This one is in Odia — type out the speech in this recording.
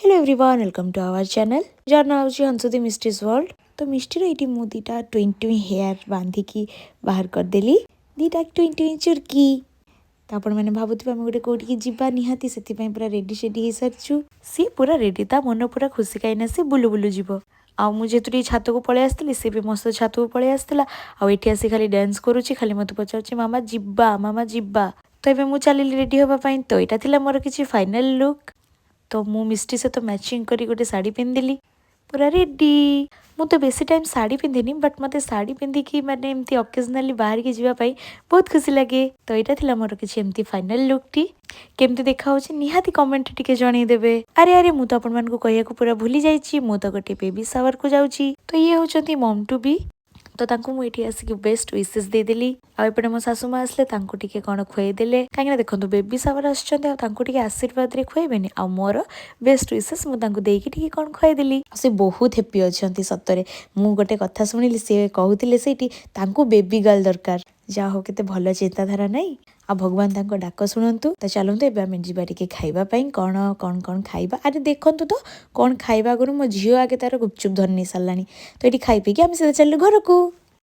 Hello everyone, welcome to our channel, ଯାହାର ନାଁ ହେଉଛି ହଂସଦି ମିଷ୍ଟିସ୍ ୱାର୍ଲଡ। ତ ମିଷ୍ଟିର ଏଇଠି ମୁଁ ଦୁଇଟା ଟୁଇନ୍ ଟୁଇନ୍ ହେୟାର ବାନ୍ଧିକି ବାହାର କରିଦେଲି, ଦୁଇଟା ଟୁଇନ୍ ଟୁଇନ୍ ଚୁର୍କି। ତ ଆପଣମାନେ ଭାବୁଥିବେ ଆମେ ଗୋଟେ କେଉଁଠିକି ଯିବା ନିହାତି, ସେଥିପାଇଁ ପୁରା ରେଡ଼ି ସେଡ଼ି ହେଇସାରିଛୁ। ସିଏ ପୁରା ରେଡ଼ି, ତା ମନ ପୁରା ଖୁସି, କାହିଁକିନା ସେ ବୁଲୁ ବୁଲୁ ଯିବ। ଆଉ ମୁଁ ଯେହେତୁ ଟିକେ ଛାତକୁ ପଳେଇ ଆସିଥିଲି, ସେ ବି ମୋ ସହିତ ଛାତକୁ ପଳେଇ ଆସିଥିଲା। ଆଉ ଏଠି ଆସି ଖାଲି ଡ୍ୟାନ୍ସ କରୁଛି, ଖାଲି ମୋତେ ପଚାରୁଛି, "ମାମା ଯିବା, ମାମା ଯିବା।" ତ ଏବେ ମୁଁ ଚାଲିଲି ରେଡ଼ି ହେବା ପାଇଁ। ତ ଏଇଟା ଥିଲା ମୋର କିଛି ଫାଇନାଲ୍ ଲୁକ୍। ତ ମୁଁ ମିଷ୍ଟି ସହିତ ମ୍ୟାଚିଂ କରି ଗୋଟେ ଶାଢ଼ୀ ପିନ୍ଧିଲି, ପୁରା ରେଡ଼ି। ମୁଁ ତ ବେଶୀ ଟାଇମ୍ ଶାଢ଼ୀ ପିନ୍ଧିନି, ବଟ୍ ମୋତେ ଶାଢ଼ୀ ପିନ୍ଧିକି ମାନେ ଏମିତି ଅକେଜନାଲି ବାହାରିକି ଯିବା ପାଇଁ ବହୁତ ଖୁସି ଲାଗେ। ତ ଏଇଟା ଥିଲା ମୋର କିଛି ଏମିତି ଫାଇନାଲ୍ ଲୁକ୍ଟି। କେମିତି ଦେଖାହେଉଛି, ନିହାତି କମେଣ୍ଟରେ ଟିକେ ଜଣେଇଦେବେ। ଆରେ ଆରେ, ମୁଁ ତ ଆପଣମାନଙ୍କୁ କହିବାକୁ ପୁରା ଭୁଲି ଯାଇଛି, ମୁଁ ତ ଗୋଟେ ବେବି ସାୱାରକୁ ଯାଉଛି। ତ ଇଏ ହେଉଛନ୍ତି ମମ୍ ଟୁ ବି। ତ ତାଙ୍କୁ ମୁଁ ଏଠି ଆସିକି ବେଷ୍ଟ ୱିସେସ୍ ଦେଇଦେଲି। ଆଉ ଏପଟେ ମୋ ଶାଶୁ ମା ଆସିଲେ, ତାଙ୍କୁ ଟିକେ କ'ଣ ଖୁଆଇଦେଲେ, କାହିଁକିନା ଦେଖନ୍ତୁ, ବେବି ସାୱାର ଆସିଛନ୍ତି ଆଉ ତାଙ୍କୁ ଟିକେ ଆଶୀର୍ବାଦରେ ଖୁଆଇବେନି? ଆଉ ମୋର ବେଷ୍ଟ ୱିସେସ୍ ମୁଁ ତାଙ୍କୁ ଦେଇକି ଟିକେ କ'ଣ ଖୁଆଇଦେଲି। ଆଉ ସେ ବହୁତ ହ୍ୟାପି ଅଛନ୍ତି ସତରେ। ମୁଁ ଗୋଟେ କଥା ଶୁଣିଲି, ସେ କହୁଥିଲେ ସେଇଠି ତାଙ୍କୁ ବେବି ଗାର୍ଲ ଦରକାର। ଯାହା ହଉ, କେତେ ଭଲ ଚିନ୍ତାଧାରା ନାହିଁ? ଆଉ ଭଗବାନ ତାଙ୍କ ଡାକ ଶୁଣନ୍ତୁ। ତ ଚାଲନ୍ତୁ, ଏବେ ଆମେ ଯିବା ଟିକେ ଖାଇବା ପାଇଁ। କ'ଣ କ'ଣ କ'ଣ ଖାଇବା? ଆରେ ଦେଖନ୍ତୁ ତ, କ'ଣ ଖାଇବା ଆଗରୁ ମୋ ଝିଅ ଆଗେ ତାର ଗୁପଚୁପ୍ ଧରି ନେଇ ସାରିଲାଣି। ତ ଏଠି ଖାଇ ପିଇକି ଆମେ ସିଧା ଚାଲିଲୁ ଘରକୁ।